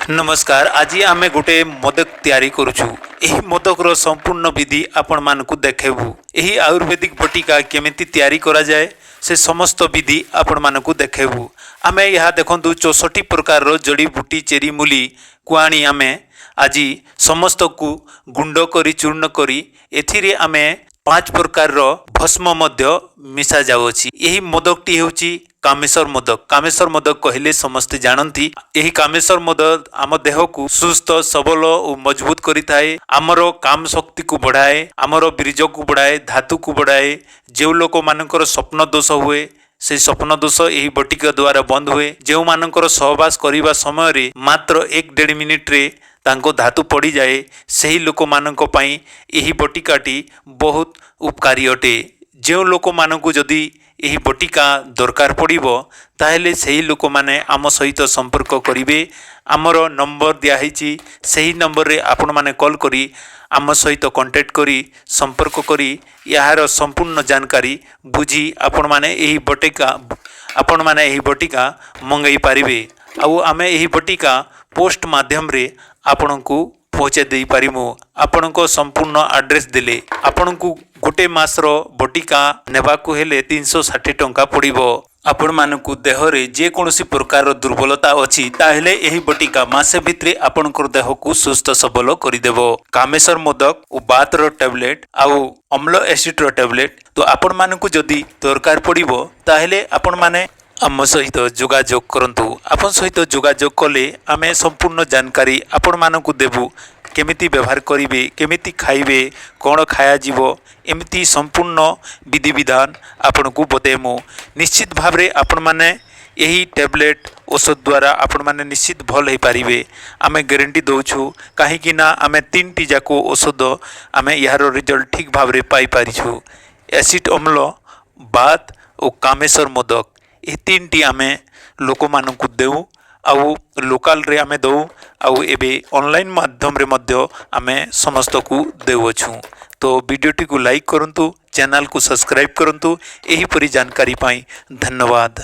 ନମସ୍କାର। ଆଜି ଆମେ ଗୋଟେ ମୋଦକ ତିଆରି କରୁଛୁ। ଏହି ମୋଦକର ସମ୍ପୂର୍ଣ୍ଣ ବିଧି ଆପଣମାନଙ୍କୁ ଦେଖେଇବୁ। ଏହି ଆୟୁର୍ବେଦିକ ବଟିକା କେମିତି ତିଆରି କରାଯାଏ, ସେ ସମସ୍ତ ବିଧି ଆପଣମାନଙ୍କୁ ଦେଖେଇବୁ ଆମେ। ଏହା ଦେଖନ୍ତୁ, 64 ପ୍ରକାରର ଜଡ଼ିବୁଟି, ଚେରିମୂଲିକୁ ଆଣି ଆମେ ଆଜି ସମସ୍ତକୁ ଗୁଣ୍ଡ କରି, ଚୂର୍ଣ୍ଣ କରି, ଏଥିରେ ଆମେ 5 ପ୍ରକାରର ଭସ୍ମ ମଧ୍ୟ ମିଶା ଯାଉଅଛି। ଏହି ମୋଦକଟି ହେଉଛି କାମେଶ୍ୱର ମୋଦକ। କାମେଶ୍ୱର ମୋଦକ କହିଲେ ସମସ୍ତେ ଜାଣନ୍ତି। ଏହି କାମେଶ୍ୱର ମୋଦକ ଆମ ଦେହକୁ ସୁସ୍ଥ, ସବଳ ଓ ମଜବୁତ କରିଥାଏ। ଆମର କାମ ଶକ୍ତିକୁ ବଢ଼ାଏ, ଆମର ବୀର୍ଯ୍ୟକୁ ବଢ଼ାଏ, ଧାତୁକୁ ବଢ଼ାଏ। ଯେଉଁ ଲୋକମାନଙ୍କର ସ୍ୱପ୍ନ ଦୋଷ ହୁଏ, ସେ ସ୍ୱପ୍ନ ଦୋଷ ଏହି ବଟିକା ଦ୍ୱାରା ବନ୍ଦ ହୁଏ। ଯେଉଁମାନଙ୍କର ସହବାସ କରିବା ସମୟରେ ମାତ୍ର 1-1.5 ମିନିଟରେ ତାଙ୍କ ଧାତୁ ପଡ଼ିଯାଏ, ସେହି ଲୋକମାନଙ୍କ ପାଇଁ ଏହି ବଟିକାଟି ବହୁତ ଉପକାରୀ ଅଟେ। ଯେଉଁ ଲୋକମାନଙ୍କୁ ଯଦି ଏହି ବଟିକା ଦରକାର ପଡ଼ିବ, ତାହେଲେ ସେହି ଲୋକମାନେ ଆମ ସହିତ ସମ୍ପର୍କ କରିବେ। ଆମର ନମ୍ବର ଦିଆହେଇଛି। ସେହି ନମ୍ବରରେ ଆପଣମାନେ କଲ୍ କରି, ଆମ ସହିତ କଣ୍ଟାକ୍ଟ କରି, ସମ୍ପର୍କ କରି, ଏହାର ସମ୍ପୂର୍ଣ୍ଣ ଜାନକାରୀ ବୁଝି ଆପଣମାନେ ଏହି ବଟିକା ମଗାଇ ପାରିବେ। ଆଉ ଆମେ ଏହି ବଟିକା ପୋଷ୍ଟ ମାଧ୍ୟମରେ ଆପଣଙ୍କୁ ପହଞ୍ଚାଇ ଦେଇପାରିବୁ, ଆପଣଙ୍କ ସମ୍ପୂର୍ଣ୍ଣ ଆଡ୍ରେସ୍ ଦେଲେ। ଆପଣଙ୍କୁ ଗୋଟେ ମାସର ବଟିକା ନେବାକୁ ହେଲେ 360 ଟଙ୍କା ପଡ଼ିବ। ଆପଣମାନଙ୍କୁ ଦେହରେ ଯେକୌଣସି ପ୍ରକାରର ଦୁର୍ବଳତା ଅଛି, ତାହେଲେ ଏହି ବଟିକା ମାସେ ଭିତରେ ଆପଣଙ୍କର ଦେହକୁ ସୁସ୍ଥ ସବଳ କରିଦେବ। କାମେଶ୍ୱର ମୋଦକ ଓ ବାତର ଟ୍ୟାବଲେଟ୍ ଆଉ ଅମ୍ଳ ଏସିଡ୍ର ଟ୍ୟାବଲେଟ୍। ତ ଆପଣମାନଙ୍କୁ ଯଦି ଦରକାର ପଡ଼ିବ, ତାହେଲେ ଆପଣମାନେ ଆମ ସହିତ ଯୋଗାଯୋଗ କରନ୍ତୁ। ଆପଣ ସହିତ ଯୋଗାଯୋଗ କଲେ ଆମେ ସମ୍ପୂର୍ଣ୍ଣ ଜାନକାରୀ ଆପଣମାନଙ୍କୁ ଦେବୁ। କେମିତି ବ୍ୟବହାର କରିବେ, କେମିତି ଖାଇବେ, କ'ଣ ଖାଇଯିବ, ଏମିତି ସମ୍ପୂର୍ଣ୍ଣ ବିଧିବିଧାନ ଆପଣଙ୍କୁ ବତେଇମୁ। ନିଶ୍ଚିତ ଭାବରେ ଆପଣମାନେ ଏହି ଟ୍ୟାବଲେଟ୍ ଔଷଧ ଦ୍ୱାରା ଆପଣମାନେ ନିଶ୍ଚିତ ଭଲ ହେଇପାରିବେ। ଆମେ ଗ୍ୟାରେଣ୍ଟି ଦେଉଛୁ, କାହିଁକି ନା ଆମେ ତିନିଟି ଯାକ ଔଷଧ ଆମେ ଏହାର ରେଜଲ୍ଟ ଠିକ୍ ଭାବରେ ପାଇପାରିଛୁ। ଏସିଡ୍ ଅମ୍ଳ, ବାତ ଓ କାମେଶ୍ୱର ମୋଦକ, ଏ ତିନିଟି ଆମେ ଲୋକମାନଙ୍କୁ ଦେଉ ଆଉ ଲୋକାଲରେ ଆମେ ଦେଉ ଆଉ ଏବେ ଅନଲାଇନ୍ ମାଧ୍ୟମରେ ମଧ୍ୟ ଆମେ ସମସ୍ତକୁ ଦେଉଅଛୁ। ତ ଭିଡ଼ିଓଟିକୁ ଲାଇକ୍ କରନ୍ତୁ, ଚ୍ୟାନେଲକୁ ସବସ୍କ୍ରାଇବ୍ କରନ୍ତୁ ଏହିପରି ଜାନକାରୀ ପାଇଁ। ଧନ୍ୟବାଦ।